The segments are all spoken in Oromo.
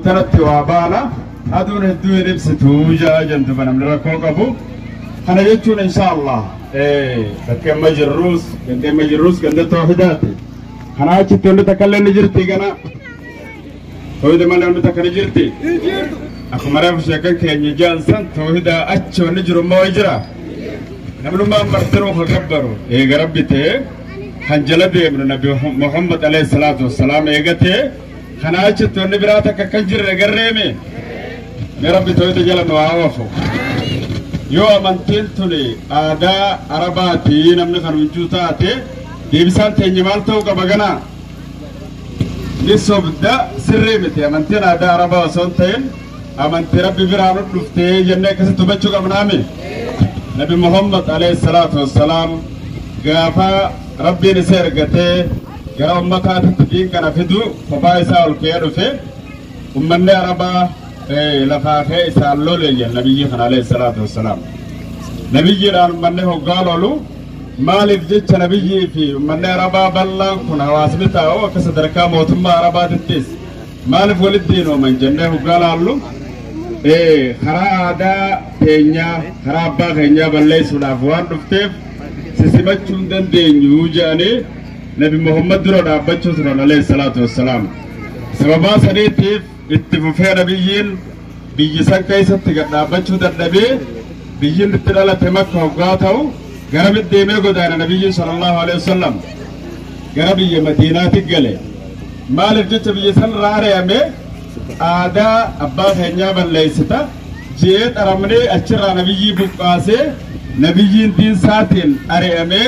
Tanatti waa baana aduun hedduu hin ibsitu jentu namni rakkoo qabu. Kana jechuun inshaallah bakki amma jirrus gandi amma jirrus ganda tawhidaati. Kana achitti wanti takka illee ni jirti gana. Tawhida malee wanti takka ni jirti. Akkuma reefu sheekan keenya jaan san tawhidaa achi wanni jiru immoo jira. Namnummaan martinuu ka gabbaru eega rabbi ta'e kan jala deemnu Nabi Muhammad alayhi salaatu wassalaam eegatee kana achitti wanni biraa takka kan jirre garreeme. Mee rabbi tawhida jala nu haa oofu. Yoo amantiin tuni aadaa Arabaatii namni kan hunjuu taate deebisaan teenya maal ta'uu qaba ganaa? Ni sobda sirrii miti amantiin aadaa Arabaa osoo hin ta'in amantii rabbi biraa nu dhuftee jennee akkasitti hubachuu qabnaami. Nabi Muhammad alayhi salaatu wassalaam gaafa rabbiin isa ergatee gara ummataatitti diin kana fidu kophaa isaa ol ka'ee dhufe ummanni Arabaa lafaa ka'ee isaan lole jedha nabiyyi kana alayhi salaatu wassalaam. Nabiyyiidhaan ummanni hoggaa lolu maaliif jecha nabiyyii fi ummanni Arabaa bal'aan kun hawaasni taa'u akka sadarkaa mootummaa Arabaatittis maaliif walitti diinooman jennee hoggaa laallu karaa aadaa keenyaa karaa abbaa keenyaa balleessuudhaaf waan dhufteef sisimachuu hin dandeenyu jedhanii Nabi Muhammad dura dhaabbachuu turan alayhi salaatu wassalaam. Sababaa saniitiif itti fufee nabiyyiin biyyi san keessatti gad dhaabbachuu dadhabee biyyiin itti dhalate Makka hoggaa ta'u gara deemee godaana nabiyyiin sallallahu alaihi wasallam gara biyya Madiinaatti gale. Maaliif jecha biyya san irraa ari'ame aadaa abbaa keenyaa balleessita ji'ee xaramnee achirraa nabiyyii buqqaasee nabiyyiin diinsaatiin ari'amee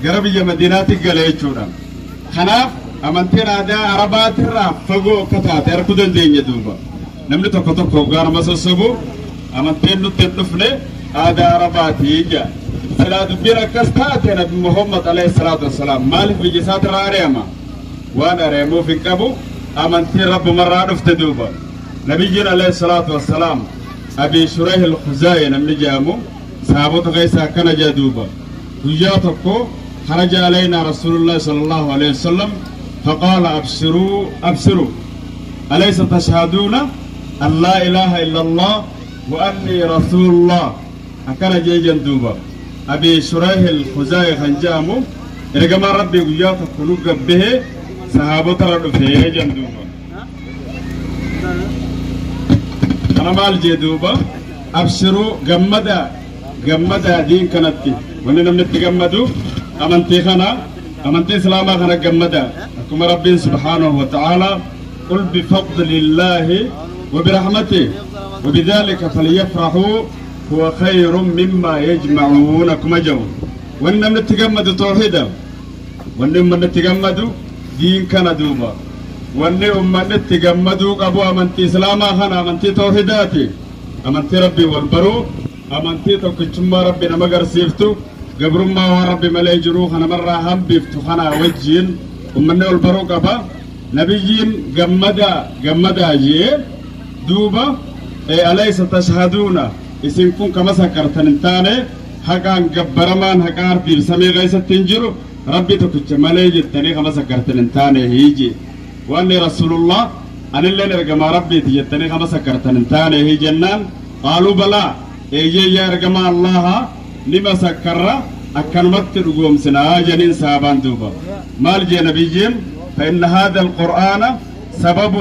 gara biyya Madiinaatti gale jechuudha. Kanaaf amantiin aadaa Arabaatirraa fagoo akka taate arguu dandeenya duuba. Namni tokko tokko hoggaa nama sossobu amantiin nutti hin dhufne aadaa Arabaatii jedha. Silaa dubbiin akkas taate Nabi Muhammad alayhi salaatu wassalaam maaliif biyya isaatirraa ari'ama? Waan ari'amuuf hin qabu amantiin rabbumarraa dhufte duuba. Nabiyyiin alayhi salaatu wassalaam Abi Shurayh al-Khuzaayi namni jedhamu sahaabota keessa akkana jedha duuba. Guyyaa tokko خرج علينا رسول الله صلى الله عليه وسلم فقال أبشروا أبشروا أليس تشهدون أن لا إله إلا الله وأني رسول الله. أكن جيجا دوبا أبي شريح الخزاعي خنجامو إرجما ربي وياك قلوب به صحابة رفيه جندوبا. أنا مال جدوبا أبشروا جمدا جمدا دين كنتي ونحن نتجمدو أمنتي خنا أمنتي إسلاما خنا جمدا أكما ربي سبحانه وتعالى قل بفضل الله وبرحمته وبذلك فليفرحوا هو خير مما يجمعون. كما جو ونحن نتجمد توحيدا ونحن نتجمد دين كان دوبا ونحن نتجمد أبو أمنتي إسلاما خنا أمنتي توحيداتي أمنتي ربي والبرو أمنتي توكتشما ربي نمجر سيفتو قبرما وربي ملاي جروح أنا مرة هم بيفتحنا وجهين ومن البروك أبا نبيين جمدا جمدا جي دوبا أليس تشهدون إسمكم كما سكرتن تاني هكان جبرمان هكار في سمي غيث تنجرو ربي تكتش ملاي جتني كما سكرتن تاني هيجي وأني رسول الله أنا اللي نرجع ربي تجتني كما سكرتن تاني هي جنان قالوا بلى إيه يا رجما الله لما سكر أكلمت رجوم سنا جنين سابان دوبا مال نبيين فإن هذا القرآن سبب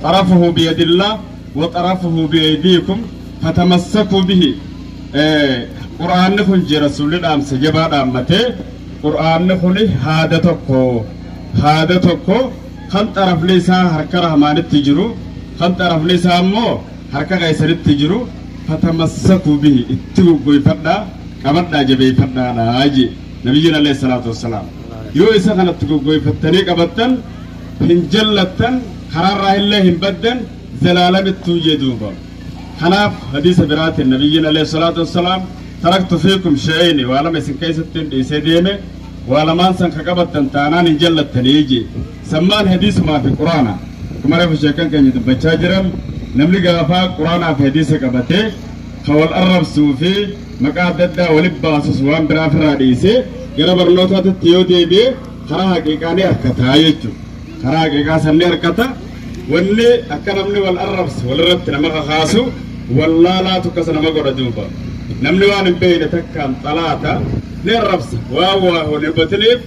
طرفه بيد الله وطرفه بأيديكم فتمسكوا به. قرآن نخن جي رسول الله سجبا دامته قرآن نخن هذا تكو هذا تكو خن طرف ليسا حركة رحمن التجرو خن طرف ليسا مو حركة غيسر التجرو فتمسكوا به اتقوا فردا قبضنا جبي فردانا هاجي نبينا عليه الصلاة والسلام يو إسا خنت قوي فتني قبضتن هنجلتن قرار الله بدن زلالم التوجدوبا خلاف حديث برات النبي عليه الصلاة والسلام تركت فيكم شيئين ولم يسن كيستن إسديمه ولم أنسن خقبتن تانان هنجلتن يجي سمان حديث ما في القرآن كما رأي شيخان كان يتبچاجرم نملي غافا قرآن في حديث قبته خول الرب صوفي مقا ددا ولباس سوان برافر رئيسي غير برنوتا تيو ديبي خرا حقيقاني حركتا يجو خرا حقيقا سني حركتا Wanni akka namni wal arrabsu walirratti nama kakaasu wallaalaatu akkasa nama godha duuba. Namni waan hin beekne takkaan xalaata ni arrabsa. Waan waa hin hubatiniif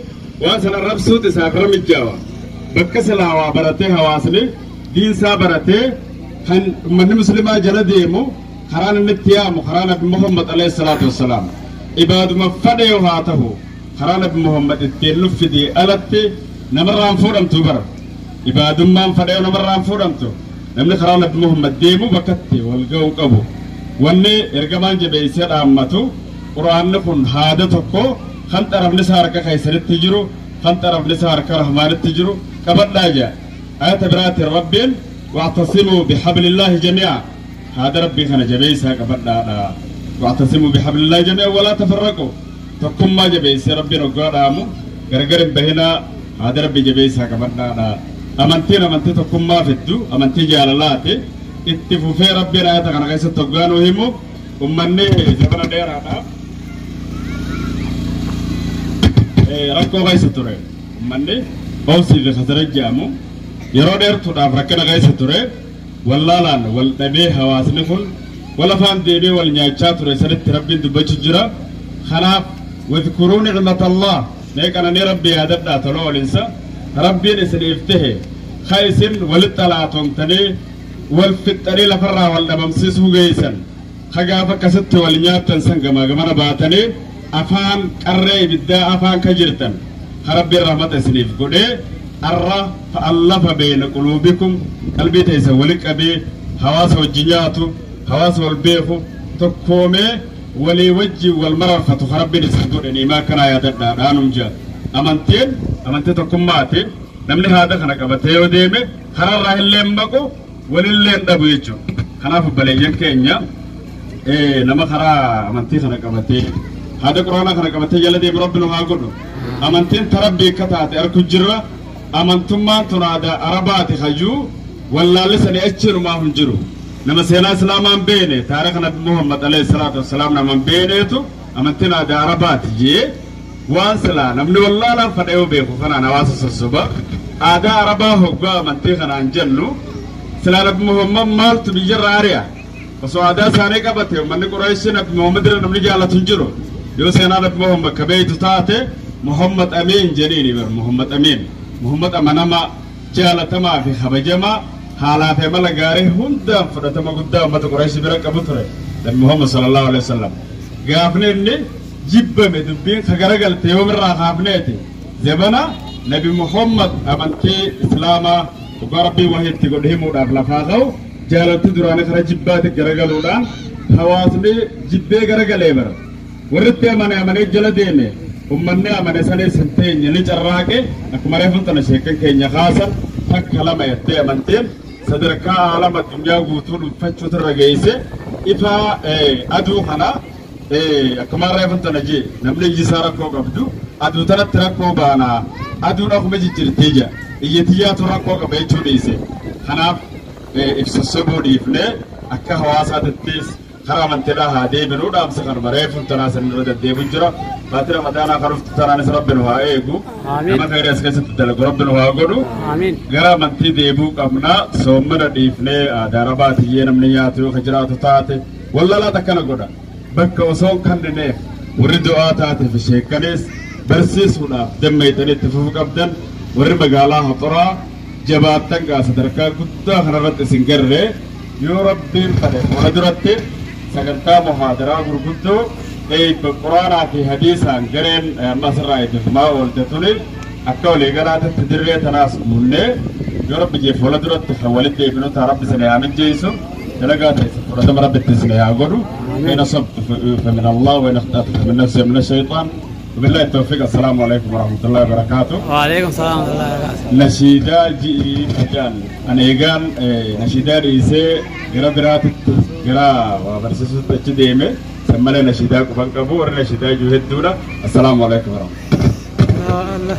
waan sana arrabsuutu isaaf irra mijjaawa. Bakka silaa waa baratee hawaasni diinsaa baratee kan ummanni muslimaa jala deemu karaan inni itti yaamu karaa Nabi Muhammad alayhi salaatu wassalaam. Ibaaduma fadhe yoo haa ta'u karaa Nabi Muhammad ittiin nuffidee alatti namarraan fuudhamtu bara. Ibaadummaan fadhe namarraan fuudhamtu. Namni karaa Nabi Muhammad deemu bakkatti wal ga'uu qabu. Wanni ergamaan jabeessee dhaammatu quraanni kun haada tokko kan xarafni isaa harka keessanitti jiru kan xarafni isaa harka rahmaanitti jiru qabadhaa jedha. Ayata biraatiin Rabbiin واعتصموا بحبل الله جميعا. هذا ربي خنا جبيسا قبلنا واعتصموا بحبل الله جميعا ولا تفرقوا. تقوم ما جبيسا ربي نقرامو غرغر بهنا هذا ربي جبيسا قبلنا أمنتين أمنتي تقوم ما فدو أمنتي جالالاتي اتفوا في ربي رأيتا خنا غيسا تقوانو همو أمني زبنا ديرانا ركو غيسا تري أمني أوصي في خسر الجامو yeroo dheertuudhaaf rakkina keessa ture wallaalaan wal dhabee hawaasni kun wal afaan deebee wal nyaachaa ture sanitti rabbiin dubbachuu jira. Kanaaf wadkuruu nicmata Allah mee qananii rabbi yaadadhaa tola oolinsa rabbiin isiniif tahe ka isin walitti alaatomtanii wal fixxanii lafarraa wal dhabamsiisuu geessan ka gaafa akkasitti wal nyaattan san gamaa gamana baatanii afaan qarree ibiddaa afaan ka jirtan ka rabbiin rahmata isiniif godhee arra fa'allafa bayna quluubikum qalbii teessan walitti qabee hawaasa wajjin nyaatu hawaasa wal beeku tokkoomee walii wajjin wal mararfatu ka rabbiin isin godhe niimaa akkanaa yaadadhaa dhaanum jira. Amantiin amantii tokkummaati. Namni haada kana qabatee yoo deeme kararraa illee maqu walillee hin dhabu jechuudha. Kanaaf obboleeyyan keenya nama karaa amantii kana qabatee haada quraanaa kana qabatee jala deemu rabbi nu haa godhu. Amantiin ta rabbii akka taate arku jirra. Amantummaan tun aadaa Arabaati hayyuu wallaalli sanii achiinumaa hin jiru. Nama seenaa Islaamaa hin beekne taarika Nabi Muhammad alayhi salaatu wassalaam nama hin beekneetu amantiin aadaa Arabaati jee waan silaa namni wallaalaan fadhee beeku kanaan hawaasa sossoba. Aadaa Arabaa hoggaa amantii kanaan jennu silaa Nabi Muhammad maaltu biyyarra ari'a? Osoo aadaa isaanii qabate uummanni Qurayshii Nabi Muhammad irra namni jaallatu hin jiru. Yoo seenaa Nabi Muhammad ka beektu taate Muhammad Amiin jedhiini bar Muhammad Amiin. Muhammad amanama jaalatamaa fi kabajamaa haalaa fi amala gaarii hundaan fudhatama guddaa uummata Qurayshii bira qabu ture. Nabi Muhammad sallallahu alaihi wasallam. Gaafni inni jibbame dubbiin ka garagalte yoomirraa kaafneeti. Zabana Nabi Muhammad amantii Islaamaa dhugaa Rabbii wahii itti godhe himuudhaaf lafaa ka'u jaalalti duraanii kara jibbaatti garagaluudhaan hawaasni jibbee garagalee bara. Warri itti amane amanee jala deeme ummanni amane sanis hin teenye ni carraaqe akkuma reefuun tana sheekan keenya kaasan takka lama jettee amanteen sadarkaa aalama addunyaa guutuu dhuunfachuutu irra geesse ifaa aduu kana akkuma reefuun tana jee namni iji isaa rakkoo qabdu aduu tanatti rakkoo baanaa aduun akkuma jijjiirtee jira iyyatiyyaatu rakkoo qaba jechuu dhiise. Kanaaf ibsassobuu dhiifnee akka hawaasaatittis karaa amantiidhaa haa deebinuu dhaamsa kanuma reefuun tanaa san irra deddeebi'u jira. Baatii Ramadaanaa kan dhuftu tanaanis rabbi nu haa eegu. Nama khayrii as keessatti dalagu rabbi nu haa godhu. Gara amantii deebi'uu qabna. Soommana dhiifnee aadaa Arabaatiyyee namni nyaatu yoo ka jiraatu taate wallalaat akkana godha. Bakka osoo hin kennineef warri du'aa taatee fi sheekkanis barsiisuudhaaf dammeeytanii itti fufuu qabdan warri magaalaa Haxoraa jabaattan gaa sadarkaa guddaa kanarratti isin garree yoo rabbiin fedhe fuula duratti sagantaa muhaadaraa gurguddoo eebba quraanaa fi hadiisaan gareen amma asirraa eebbifamaa oolte tuni akka waliigalaatitti dirree tanaas muunnee yoo rabbi jee fuula duratti kan walitti deebinu ta'a rabbi isin haa mijjeessu dalagaa ta'e fudhatama rabbitti isin haa godhu. إن أصبت فمن الله وإن أخطأت فمن نفسي ومن الشيطان. وبالله التوفيق. السلام عليكم ورحمة الله وبركاته. وعليكم السلام ورحمة الله وبركاته. نشيدا جي فجان أنا إيجان نشيدا رئيسي غرا برات غرا وبرسيسو تجديمه سمنا نشيدا كفن كفور نشيدا جهد دولا. السلام عليكم ورحمة الله.